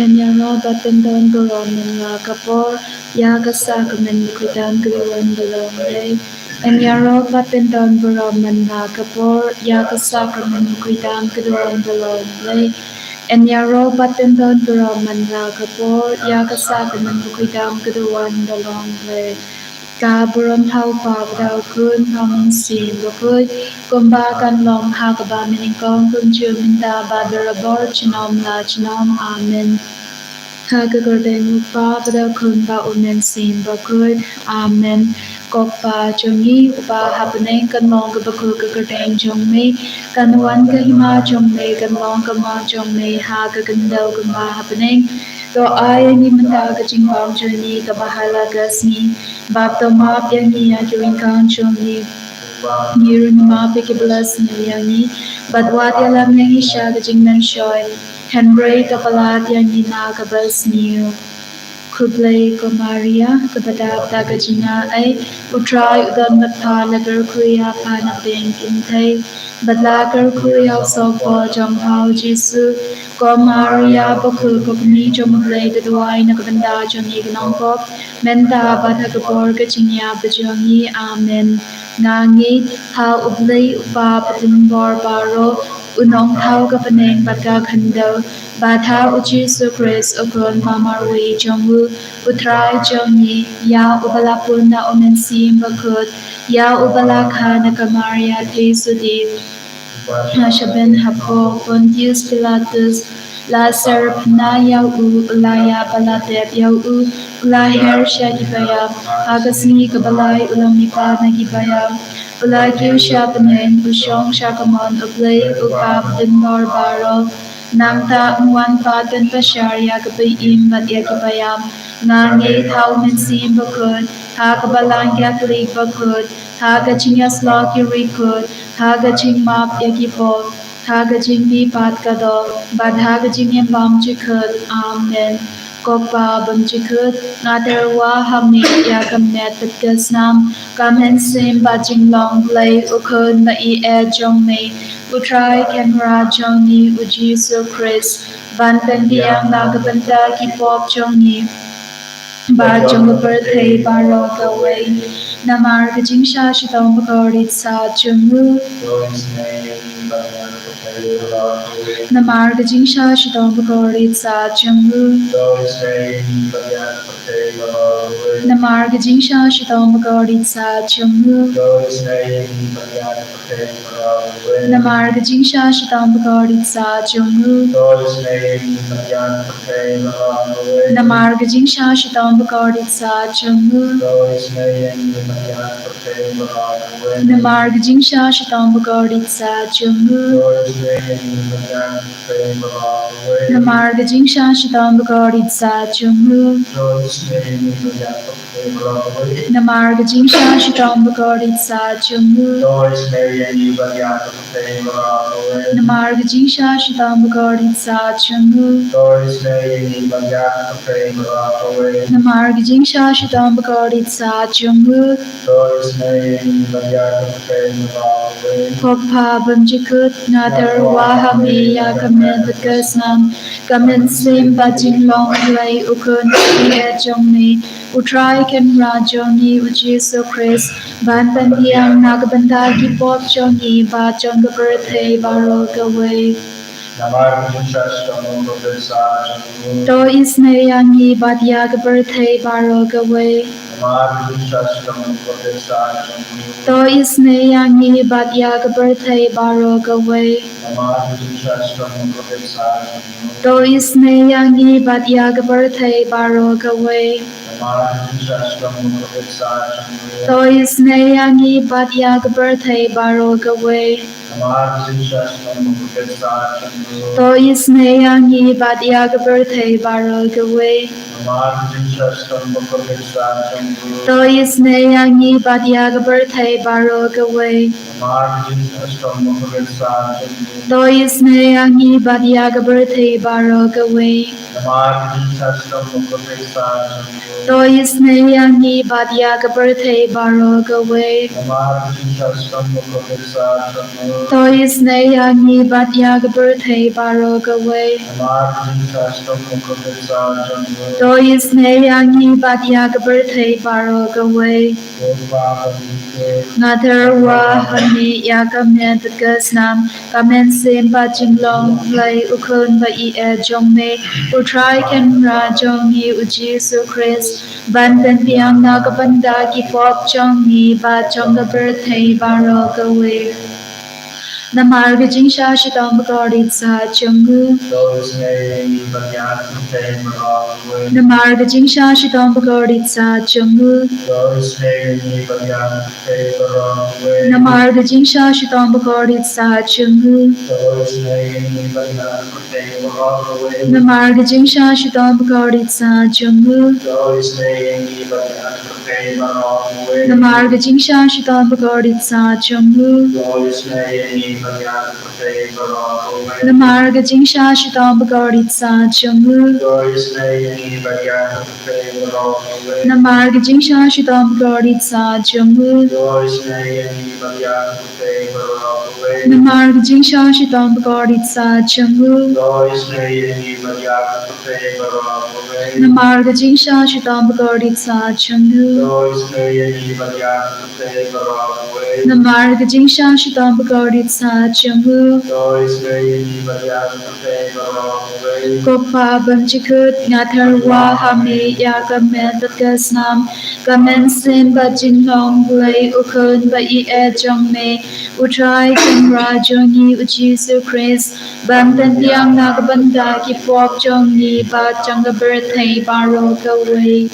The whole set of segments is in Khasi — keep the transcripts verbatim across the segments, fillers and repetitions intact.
Yn ïaroh bad pyndon burom man la ka por, ïa ka sakramen bakhuid tam ka duwan ba long Blei. Yn ïaroh bad pyndon burom man la ka por, ïa ka sakramen bakhuid tam ka duwan ba long Blei. Yn ïaroh bad pyndon burom man la ka por, ïa ka sakramen bakhuid tam ka duwan ba long Blei. Ka burom ha u Kpa bad ha u Khun bad ha u Mynsiem Bakhuid, kumba kan long ha kaba mynnyngkong kumjuh mynta bad barabor junom la junom. Amen. Ha ka kyrteng u Kpa bad ha u Khun bad ha u Mynsiem Bakhuid. Amen. Ko Kpa jong ngi uba ha bneng, kan long kaba khuid ka kyrteng jong me, kan wan ka hima jong me, kan long ka mon jong me ha ka khyndew kumba ha bneng. To ai ïa ngi mynta ka jingbam jong ngi kaba ha la ka sngi, bad to map ïa ngi ïa ki ryngkang jong ngi, ngi ruh ngi map ïa kiba la sniew ïa ngi, bad wat ïalam ïa ngi sha ka jingmynshoi, hynrei to palat ïa ngi na kaba sniew. Khublei ko Maria, kaba dap da ka jingaiei, u Trai u don bad pha, la kyrkhu ïa pha na pdeng ki kynthei, bad la kyrkhu ïa u sohpor jong pha u Jisu. Ko Maria bakhuid, ko Kmie jong u Blei, to duwai na ka bynta jong ngi ki nongpop, mynta bad ha ka por ka jingïap jong ngi. Amen. Nga ngeit ha u Blei u Kpa badonbor baroh, u Nongthaw ka bneng bad ka khyndew, bad ha u Jisu Khrist u Khun ba marwei jong u, u Trai jong ngi, ïa uba la pun da u Mynsiem Bakhuid, ïa uba la kha na ka Maria theisotti, ha sha bynta u Pontius Pilatus, la syrphna ïa u, u la ïap bad la tep ïa u, u la her sha kiba ïap, ha ka sngi kaba lai u la mihpat na kiba ïap, u la kiew sha bneng, u shong sha ka mon u Blei u Kpa badonbor baroh. Nangta un wan pat ban bishar ïa kiba im bad ïa kiba ïap. Nga ngeit ha u Mynsiem Bakhuid, ha ka Balang Katholik bakhuid, ha ka jingïasyllok ki riewkhuid, ha ka jingmap ïa ki pop, ha ka jingmihpat ka doh, bad ha ka jingim bymjukut. Amen. Ko Kpa bymjukut, nga tyrwa ha me ïa ka met bad ka snam, ka mynsiem bad jinglong Blei u Khun ba ïeit jong me, u Trai Kynrad jong ngi u Jisu Khrist, ban pynbiang na ka bynta ki pop jong ngi bad jong ka pyrthei baroh kawei. Namar ka jingshah shitom bakordit sah jong u. Namar ka jingshah shitom bakordit sah jong u. Namar ka jingshah shitom bakordit sah jong u. Namar ka jingshah shitom bakordit sah jong u. Namar ka jingshah shitom bakordit sah jong u. Namar ka jingshah shitom bakordit sah jong u. Namar ka jingshah shitom bakordit sah jong u. Namar ka jingshah shitom bakordit sah jong u. Namar ka jingshah shitom bakordit sah jong u. Namar ka jingshah shitom bakordit sah jong u. Ko Kpa bymjukut, nga tyrwa ha me ïa ka met bad ka snam, ka mynsiem bad jinglong Blei u Khun ba ïeit jong me, u Trai Kynrad jong ngi u Jisu Khrist, ban pynbiang na ka bynta ki pop jong ngi bad jong ka pyrthei baroh kawei. Namar ka jingshah shitom bakordit sah jong u. To isynei ïa ngi bad ïa ka pyrthei baroh kawei. Namar ka jingshah shitom bakordit sah jong u. To isynei ïa ngi bad ïa ka pyrthei baroh kawei. Namar ka jingshah shitom bakordit sah jong u. To isynei ïa ngi bad ïa ka pyrthei baroh kawei. Namar ka jingshah shitom bakordit sah jong u. To isynei ïa ngi bad ïa ka pyrthei baroh kawei. Namar ka jingshah shitom bakordit sah jong u. To isynei ïa ngi bad ïa ka pyrthei baroh kawei. Namar ka jingshah shitom bakordit sah jong u. To isynei ïa ngi bad ïa ka pyrthei baroh kawei. Namar ka jingshah shitom bakordit sah jong u. To isynei ïa ngi bad ïa ka pyrthei baroh kawei. Namar ka jingshah shitom bakordit sah jong u. To isynei ïa ngi bad ïa ka pyrthei baroh kawei. Namar ka jingshah shitom bakordit sah jong u. To isynei ïa ngi bad ïa ka pyrthei baroh kawei. Namar ka jingshah shitom bakordit sah jong u. To isynei ïa ngi bad ïa ka pyrthei baroh kawei. Nga tyrwa ha me ïa ka met bad ka snam, ka mynsiem bad jinglong U Blei U Khun ba ïeit jong me, U Trai Kynrad jong ngi U Jisu Khrist, ban pynbiang na ka bynta ki pop jong ngi bad jong ka pyrthei baroh kawei. Namar ka jingshah shitom bakordit sah jong u. To isynei ïa ngi bad ïa ka pyrthei baroh kawei. Namar ka jingshah shitom bakordit sah jong u. To isynei ïa ngi bad ïa ka pyrthei baroh kawei. Namar ka jingshah shitom bakordit sah jong u. To isynei ïa ngi bad ïa ka pyrthei baroh kawei. Namar ka jingshah shitom bakordit sah jong u. To isynei ïa ngi bad ïa ka pyrthei baroh kawei. Namar ka jingshah shitom bakordit sah jong u. To isynei ïa ngi bad ïa ka pyrthei baroh kawei. Namar ka jingshah shitom bakordit sah jong u. To isynei ïa ngi bad ïa ka pyrthei baroh kawei. Namar ka jingshah shitom bakordit sah jong u. To isynei ïa ngi bad ïa ka pyrthei baroh kawei. Namar ka jingshah shitom bakordit sah jong u. To isynei ïa ngi bad ïa ka pyrthei baroh kawei. Namar ka jingshah shitom bakordit sah jong u. To isynei ïa ngi bad ïa ka pyrthei baroh kawei. Namar ka jingshah shitom bakordit sah jong u. To isynei ïa ngi bad ïa ka pyrthei baroh kawei. Ko Pa bymjukut, nga tyrwa ha me ïa ka met bad ka snam, ka mynsiem bad jinglong U Blei U Khun ba ïeit jong me, U Trai Kynrad jong ngi U Jisu Khrist, ban pynbiang na ka bynta ki pop jong ngi bad jong ka pyrthei baroh kawei.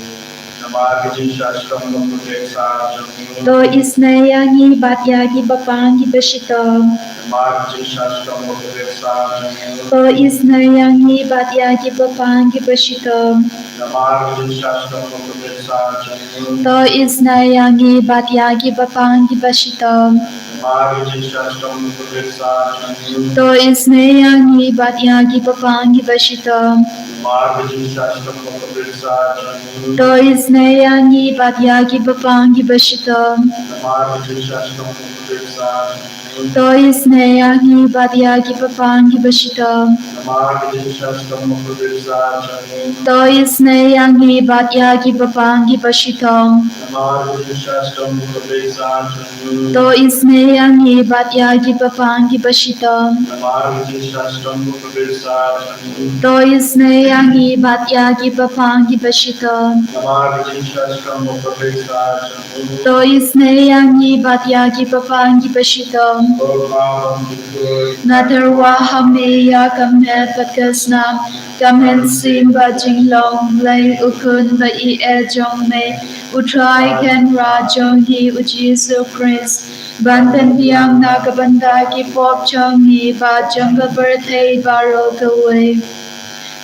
Namar ka jingshah shitom bakordit sah jong u. To isynei ïa ngi bad ïa kiba pang kiba shitom. Namar ka jingshah shitom bakordit sah jong u. To isynei ïa ngi bad ïa kiba pang kiba shitom. Namar ka jingshah shitom bakordit sah jong u. To isynei ïa ngi bad ïa kiba pang kiba shitom. Namar ka jingshah shitom bakordit sah jong u. To isynei ïa ngi bad ïa kiba pang kiba shitom. Namar ka jingshah shitom bakordit sah jong u. To isynei ïa ngi bad ïa kiba pang kiba shitom. Namar ka jingshah shitom bakordit sah jong u. To isynei ïa ngi bad ïa kiba pang kiba shitom. Namar ka jingshah shitom bakordit sah jong u. To isynei ïa ngi bad ïa kiba pang kiba shitom. Namar ka jingshah shitom bakordit sah jong u. To isynei ïa ngi bad ïa kiba pang kiba shitom. Namar ka jingshah shitom bakordit sah jong u. To isynei ïa ngi bad ïa kiba pang kiba shitom. Namar ka jingshah shitom bakordit sah jong u. To isynei ïa ngi bad ïa kiba pang kiba shitom. Ko Pa bymjukut. Nga tyrwa ha me ïa ka met bad ka snam, ka mynsiem bad jinglong U Blei U Khun ba ïeit jong me, U Trai Kynrad jong ngi U Jisu Khrist, ban pynbiang na ka bynta ki pop jong ngi bad jong ka pyrthei baroh kawei.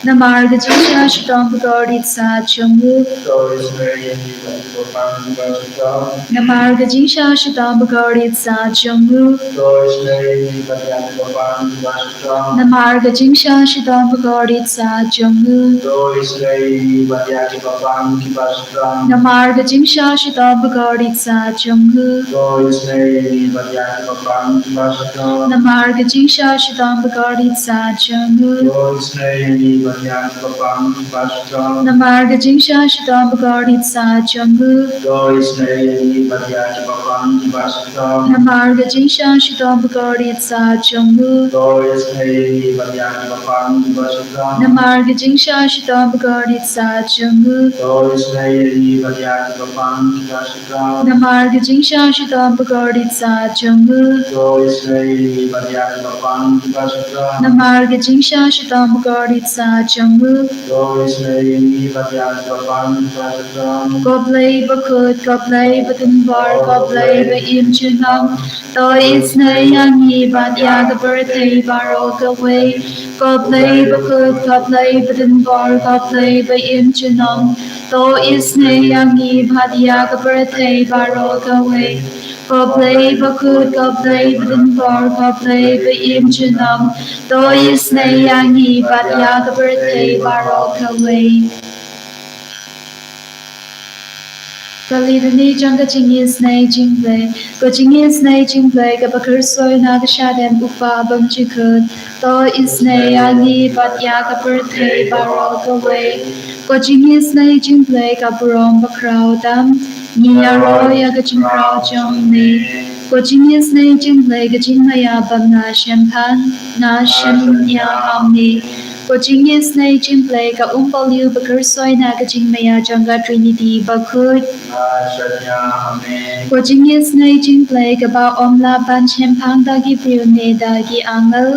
Namar ka jingshah shitom bakordit sah jong u. To isynei ïa ngi bad ïa kiba pang kiba shitom. Namar ka jingshah shitom bakordit sah jong u. To isynei ïa ngi bad ïa kiba pang kiba shitom. Namar ka jingshah shitom bakordit sah jong u. To isynei ïa ngi bad ïa kiba pang kiba shitom. Namar ka jingshah shitom bakordit sah jong u. To isynei ïa ngi bad ïa kiba pang kiba shitom. Namar ka jingshah shitom bakordit sah jong u. To isynei ïa ngi bad ïa kiba pang kiba shitom. Namar ka jingshah shitom bakordit sah jong u. To isynei ïa ngi bad ïa kiba pang kiba shitom. Namar ka jingshah shitom bakordit sah jong u. To isynei ïa ngi bad ïa kiba pang kiba shitom. Namar ka jingshah shitom bakordit sah jong u. To isynei ïa ngi bad ïa kiba pang kiba shitom. Namar ka jingshah shitom bakordit sah jong u. To isynei ïa ngi bad ïa kiba pang kiba shitom. Namar ka jingshah shitom bakordit sah jong u. To isynei ïa ngi bad ïa kiba pang kiba shitom. Ko Blei bakhuid, ko Blei badonbor, ko Blei ba im junom. To isynei ïa ngi bad ïa ka pyrthei baroh kawei. Ko Blei bakhuid, ko Blei badonbor, ko Blei ba im junom. To isynei ïa ngi bad ïa ka pyrthei baroh kawei. Ko Blei bakhuid, ko Blei badonbor, ko Blei ba im junom, to isynei ïa ngi bad ïa ka pyrthei baroh kawei. Ka Litany jong ka jingisynei jong U Blei. Ka jingisynei jong U Blei kaba khuid shuh na ka shadem u Kpa bymjukut. To isynei ïa ngi bad ïa ka pyrthei baroh kawei. Ka jingisynei jong U Blei ka burom bakhraw tam. Ngi ïaroh ïa ka jingkhraw jong me. Ka jingisynei jong U Blei ka jingmaïa bym nang shemphang. Nang shaniah ha me. Ka jingisynei jong U Blei ka um pohliew ba khuid shuh na ka jingmaïa jong ka Trinity bakhuid. Ka jingisynei jong U Blei kaba ym lah ban shemphang da ki briew ne da ki angel.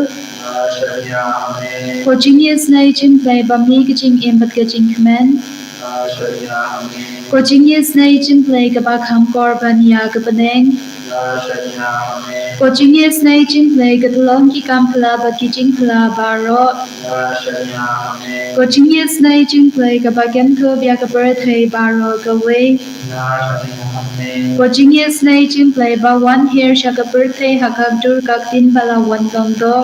Ka jingisynei jong U Blei ba mih ka jingim bad ka jingkmen. Ka jingisynei jong U Blei kaba kham kor ban ïa ka bneng. Ka jingisynei jong U Blei ka tyllong ki kam phylla bad ki jingphylla baroh. Ka jingisynei jong U Blei kaba kynthup ïa ka pyrthei baroh kawei. Ka jingisynei jong U Blei ba wan hiar sha ka pyrthei ha ka dur ka ktien ba la wan long doh.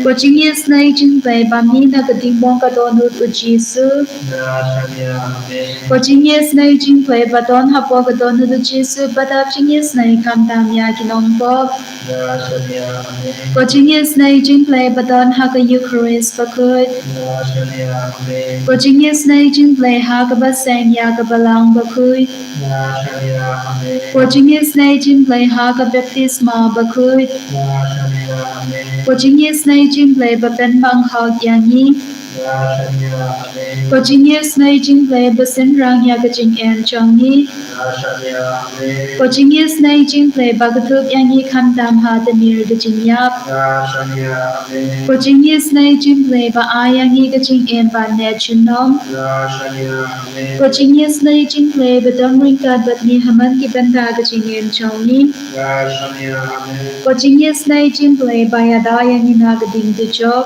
Ka jingisynei jong U Blei ba mih na ka diengphna ka dohnud u Jisu. Ka jingisynei jong U Blei ba don hapoh ka dohnud u Jisu ba dap jingisynei khamtam ïa ki nongpop. Ka jingisynei jong U Blei ba don ha ka Eukharist bakhuid. Ka jingisynei jong U Blei ha kaba seng ïa ka Balang bakhuid. Ka jingisynei jong U Blei ha ka baptisma bakhuid. Ka jingisynei jong U Blei ba pynbang hok ïa ngi. Ka jingisynei jong U Blei ba synran ïa ka jingim jong ngi. Ka jingisynei jong U Blei ba kdup ïa ngi khamtam ha tmier ka jingïap. Ka jingisynei jong U Blei ba ai ïa ngi ka jingim ba neh junom. Ka jingisynei jong U Blei ba don ryngkat bad ngi ha man ki bynta ka jingim jong ngi. Ka jingisynei jong U Blei ba ïada ïa ngi na ka ding dujok.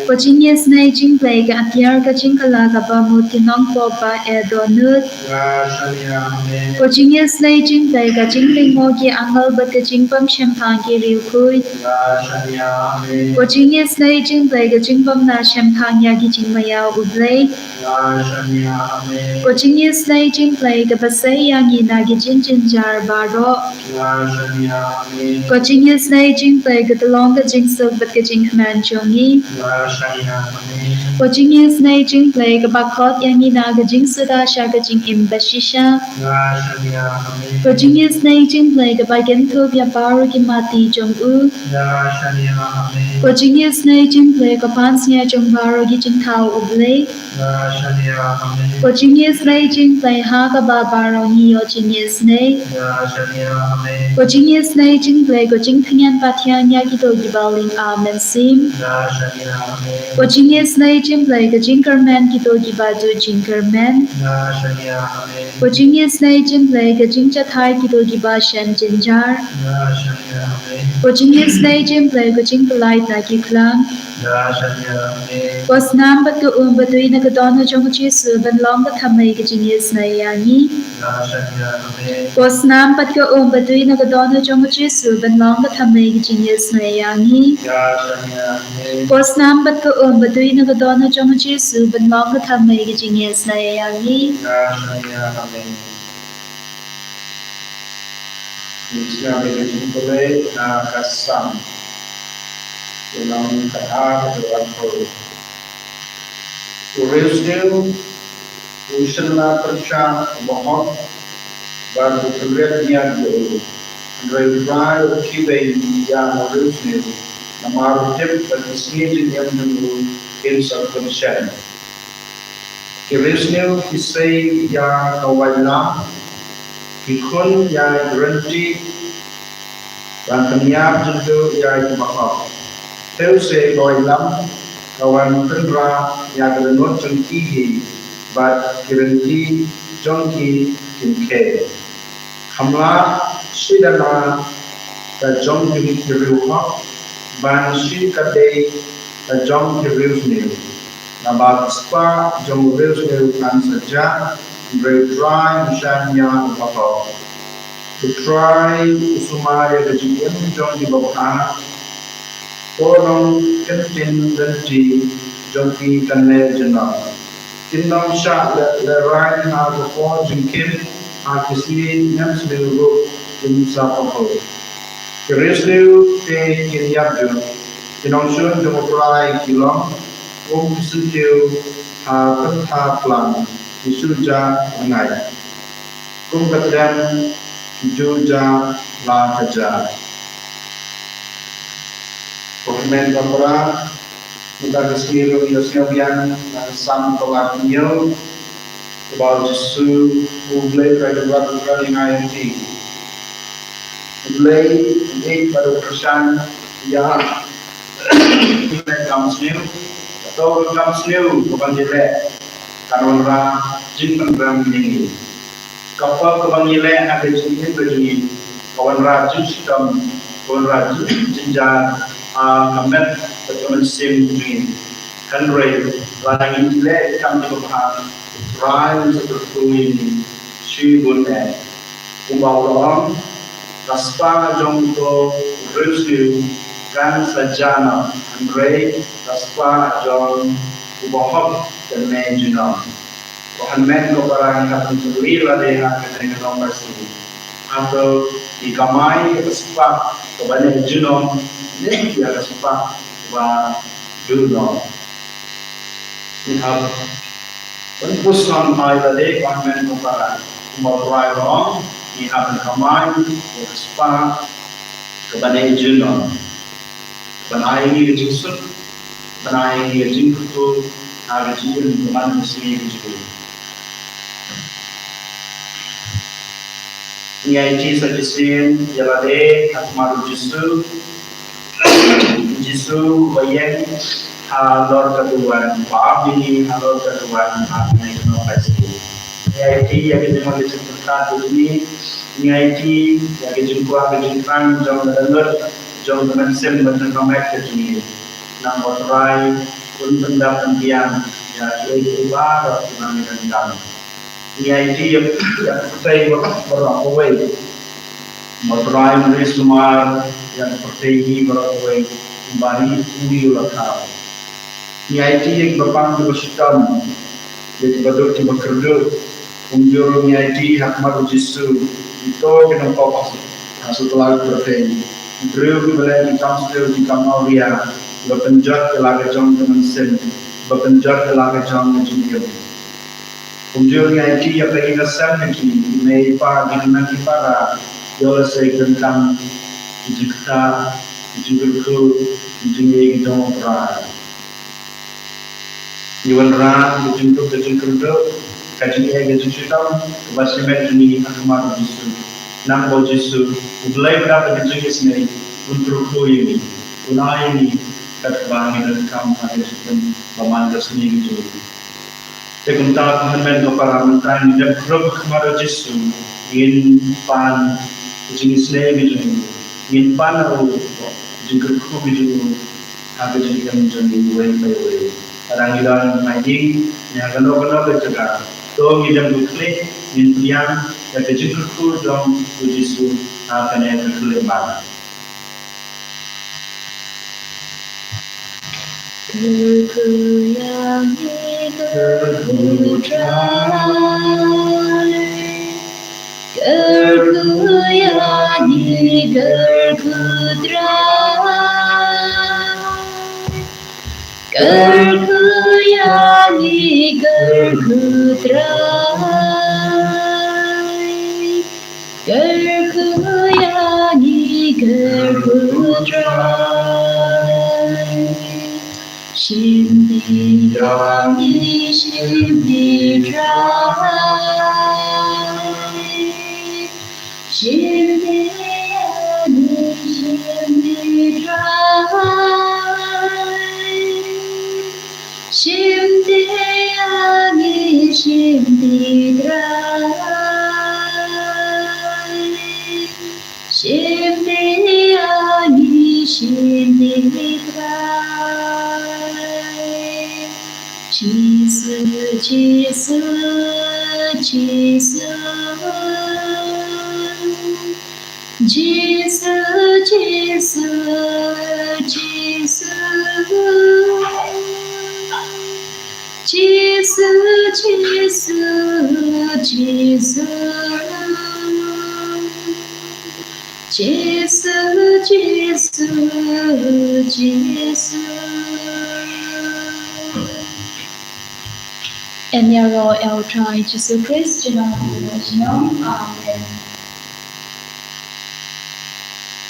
Ka jingisynei jong U Blei ka atiar ka jingkylla kaba mut ki nongpop ba eh dohnud. Ka jingisynei jong U Blei ka jinglyngngoh ki angel bad ka jingbymshemphang ki riewkhuid. Ka jingisynei jong U Blei ka jingbymnang shemphang ïa ki jingmaïa U Blei. Ka jingisynei jong U Blei kaba sei ïa ngi na ki jingjynjar baroh. Ka jingisynei jong U Blei ka tyllong ka jingsuk bad ka jingkmen jong ngi. Ka jingisynei jong U Blei kaba khot ïa ngi na ka jingsuda sha ka jingim bashisha. Ka jingisynei jong U Blei kaba kynthup ïa baroh ki matti jong u. Ka jingisynei jong U Blei ka pansngiat jong baroh ki jingthaw U Blei. Ka jingisynei jong U Blei ha kaba baroh ngi ïoh jingisynei. Ka jingisynei jong U Blei ka jingtyngen pathiang ïa kito kiba ling ar mynsiem. Ka jingisynei jong U Blei ka jingkyrmen kito kiba duh jingkyrmen. Ka jingisynei jong U Blei ka jingjahthait kito kiba shem jynjar. Ka jingisynei jong U Blei ka jingpyllait na ki khlam. Ka snam bad ka um ba dei na ka dohnud jong u Jisu ban long ka thymmei ka jingisynei ïa ngi. Ka snam bad ka um ba dei na ka dohnud jong u Jisu ban long ka thymmei ka jingisynei ïa ngi. Ka snam bad ka um ba dei na ka dohnud jong u Jisu ban long ka thymmei ka jingisynei ïa ngi. Ngi sngap ïa ka jingpule na ka Salm. Ka Salm ka ar, ka ar. U riewsniew u shynna pyrshah u bahok, bad u kynriat ñiad ïa u. Hynrei U Trai u khie beiñ ïa u riewsniew, namar u tip ba ki sngi jingim jong u kin sa kynshen. Ki riewsniew ki sei ïa ka waitlam, ki khun ïa ki rynti, ban pynïap jingduh ïa ki bahok. Te u sei ka waitlam ka wan tynrah ïa ka dohnud jong ki hi, bad ki rynti jong ki kin khie. Kham lah shi dana ka jong ki riewhok, ban shi kadei ka jong ki riewsniew. Naba ka spah jong u riewsniew kan sa jah, Hynrei u Trai u shaniah u baroh. U Trai u sumar ïa ka jingim jong ki babha. To long kyntien lynti jong ki kane junom. Kin ym shah leh, lehraiñ ha ka por jingkim, ha ki sngi nemsniew ruh kin sa pynhun. Ki riewsniew te kin ïap jur, ki nongshun jong u Trai ki long kum ki syntiew ha kyntha phlang, ki shu jah bnai. Kum ka tdem, ki ju jah la ka jah. Ko hynmen ko para, mynta ka sngi ruh ngi ïohsngew biang na ka Salm kaba hynñiew, kaba u Jisu, U Blei Trai jong nga, U Trai jong nga ïa phi. U Blei u ïeit bad u kyrshan ïa u. Ka kam sniew, kato ka kam sniew kaba ngi leh kan wanrah jingpynrem ïa ngi. Ka pop kaba ngi leh ha ka jingim ka jong ngi ka wanrah jingshitom, ka wanrah jing, jingjar ha ka met bad ka mynsiem jong ngi. Hynrei lada ngi leh ki kam kiba bha, U Trai un sa kyrkhu ïa ngi shibun eh. Kumba u la ong, ka spah jong uto u riewsniew kan sa jah noh, hynrei ka spah jong u bahok kan neh junom. Ko hynmen ko para, ngi hap ban pynlong lade ha kane ka Nongpynim. Hato ngi kamai ïa ka spah kaba neh junom ne ïa ka spah kaba duh noh? Ngi hap ban pynshong ïa lade, ko hynmen ko para. Kumba u Trai u la ong, ngi hap ban kamai ïa ka spah kaba neh junom, ban ai ïa ngi ka jingsuk, ban ai ïa ngi ka jingkyrkhu ha ka jingim ka man ka sngi ka jong ngi. Ngi aiti sa shisien ïa lade ha khmat u Jisu. U Jisu uba ïeng halor ka duwan, uba ap ïa ngi halor ka duwan ha kane ka Nongpynim. Ngi aiti ïa ka jingmut ka jingpyrkhat ka jong ngi. Ngi aiti ïa ka jingkwah ka jingkyrmen jong ka dohnud jong ka mynsiem bad jong ka met ka jong ngi. Nang U Trai un pyndap pynbiang ïa kiei kiei baroh kiba ngi donkam. Ngi aiti ïa ka pyrthei baroh kawei. Mo Trai, ngi sumar ïa ka pyrthei hi baroh kawei, kumba u ri u la thaw. Ngi aiti ïa kiba pang kiba shitom, ïa kiba duk kiba kyrduh. Kumjuh ruh ngi aiti ha khmat u Jisu, ïa kito ki nongpop ha satlak pyrthei. Ki briew kiba leh ki kam sniew ki kam awria, kiba pynjot ïa la ka jong ka mynsiem, kiba pynjot ïa la ka jong ka jingim. Kumjuh ngi aiti ïa phi, ïa ka sem ka jong ngi, i mei i pa, ki khynnah ki para, ïoh lehse ki donkam ki jingktah, ki jingkyrkhu, ki jingïeit ki jong U Trai. Ngi wanrah ka jingduk ka jingkyrduh, ka jingeh ka jingshitom kaba shimet jong ngi ha khmat u Jisu. Nang ba u Jisu, U Blei ba dap da ka jingisynei, un kyrkhu ïa ngi, un ai ïa ngi katba ngi donkam ha ka jingim ba man ka sngi ka jong ngi. Te kumta, ko hynmen ko para, mynta ngin dep kyrpad ha khmat u Jisu, ngin pan ka jingisynei ka jong u, ngin pan ruh ka jingkyrkhu ka jong u ha ka jingim jong ngi iwei pa iwei. Lada ngi don ha ïing ne ha kano kano ka jaka, to ngin dep kyrpad, ngin pdiang ïa ka jingkyrkhu jong u Jisu ha kane ka khyllipmat. Kyrkhu ïa ngi, kyrkhu Trai. Kyrkhu ïa ngi, kyrkhu Trai. Kyrkhu ïa ngi, kyrkhu Trai. Kyrkhu ïa ngi, kyrkhu Trai. Shim beiñ ïa ngi, shim beiñ Trai. Shim beiñ ïa ngi, shim beiñ Trai. Shim beiñ ïa ngi, shim beiñ Trai. Shim beiñ ïa ngi, shim beiñ Trai. Jisu, Jisu, Jisu, Jisu, Jisu, Jisu. Jisu, Jisu, Jisu. Jisu, Jisu, Jisu. Yn ïaroh ïa U Trai Jisu Khrist junom junom. Amen.